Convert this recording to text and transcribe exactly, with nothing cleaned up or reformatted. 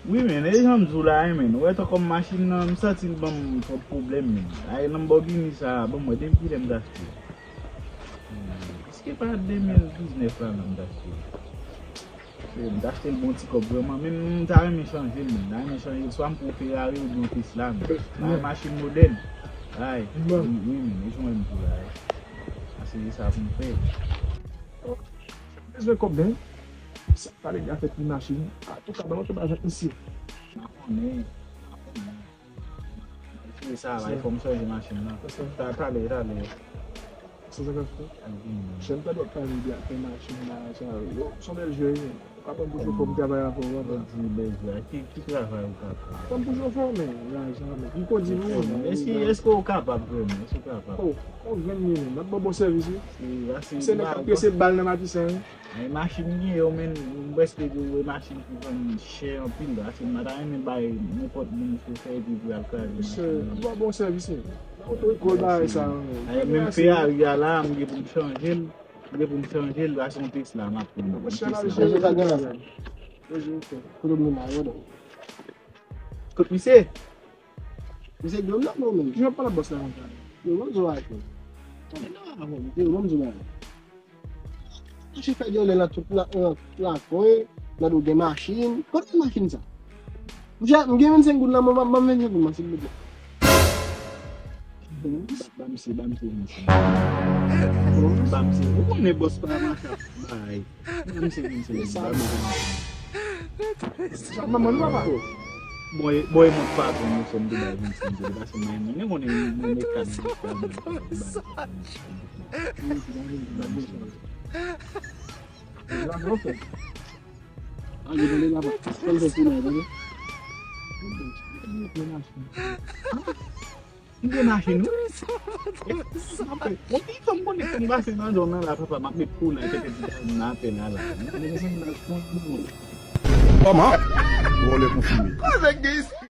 Wi, men, e jan m di w la, men, ou wè, tan kòm machin nan, m santi l ban m twòp pwoblèm, men. Ay, Lamborghini sa, ban m wè, depi kilè m t achte l? Hmm, èske pa de mil diznèf la, non, m t achte l? Se, m t achte l bon ti kòb, vrèman, men m ta renmen chanje l, men. M ta renmen chanje l, swa m pran yon Ferrari oubyen yon Tesla, men. Ay, machin modèn. Ay, wi, wi, men, e jan w wè m di w la, ay. Ase se sa pou m fè. Bezwen kòb, men. Sa pale de afè pri machin. Antouka, ban m antre bay ak misye. M pa konnen. M pa konnen. Mesye, sa va, fò m chanje machin nan. Sa, sa. Ta-, talè, talè. San senkant fran? Ak vin. Jan m tande w ap pale de afè machin la, sa, yo, s on bèl jwè, wi. Ou ka pran m pou chofè, m travay avè w, w konprann? Ou di bèl jwè. Ki, ki travay ou ka fè? Pran m pou chofè, men, la, sa, men. M kondi pou ou, men. Èske, èske ou kapab vrèman? Èske ou kapab? Oh, ou jwenn li, men. M ap ba w bon sèvis, wi. Se nèg k ap prese bal nan Matisan, wi. E machin gen yo, men, m prèske di w, e machin ki vann chè anpil la. Se m pa ta renmen bay nenpòt moun chofè epi pou y al kraze machin nan. Bon, bon sèvis, men. Otorite bagay sa yo, men. Ay, menm Ferrari a la, m gen pou m chanje l. M gen pou m chanje l, la se yon Tesla m ap pran. Yon Tesla. Kote w menm la, yo, non? Kot misye? Misye di w m nan, non, men. Kijan w ap pale ak bòs la konsa? Yo, ban m di w bagay. Yo, ban m di w bagay. Mache fè dyòlè nan tout la, nan lakay, nan do gen machin. Kote machin sa? Monchè, m gen vennsenk goud nan men m, ban m vennsenk goud mwen, silvouplè. Ba, ba misye, ba misye vennsenk goud. Ba misye. Ou konnen bòs pa mache ap bay. Ba misye vennsenk goud, ba misye vennsenk goud. Manman nou papa. Bon, e, bon, e mwen patwon nou, sèm te bay vennsenk goud, pase mwen, mwen konnen mwen mekak. Ann, tande la, pa. Fè l fè soulay, tande. M gen machin, wi. Bon, ki fanm konnen ki pase nan zòn nan la, papa, m ap met kou nan tete ti dam nan atè la, la. Kòman? Vòlè konfime.